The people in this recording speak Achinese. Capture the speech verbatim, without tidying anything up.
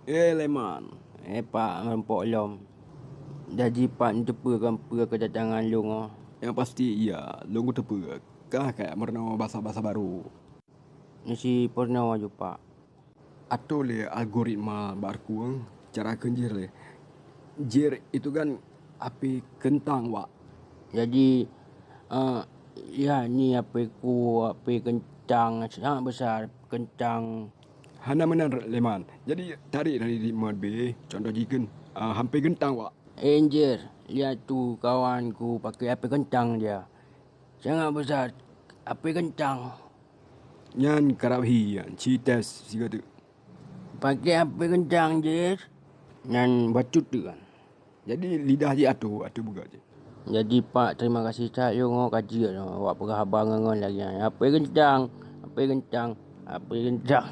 Eh Leman, eh Pak meurumpok lom. Jaji Pak neuteupeue kon peue keudatangan lôn nyoe? Nyang pasti iya, lôn kuteupeu. Kah ka meurunoe basa-basa barô? Neusi peurunoe aju Pak. Atoe lé algoritma bak rukueng, cara kheun jih lé. Jer itu kan api keuntang wak. Jadi, eh, ya ni api ku api keuntang sangat besar keuntang. Hana meunan Leman. Jadi tarik dari ritme B, contoh jih kheun, eh, hampir keuntang wak. Enjer, lihat tu kawan ku pakai api keuntang dia. Sangat besar api keuntang. Nyan karab hi nyan, ci tes sigoe teuk. Pakai api keuntang jih, nyan bacut teuk kan. Jadi lidah jih atoe, atoe beugöt jih. Jadi Pak, terima kasih that yo ngo ka jeuet awak peugah haba ngon-ngon lagèe nyan. Api keuntang, api keuntang, api keuntang.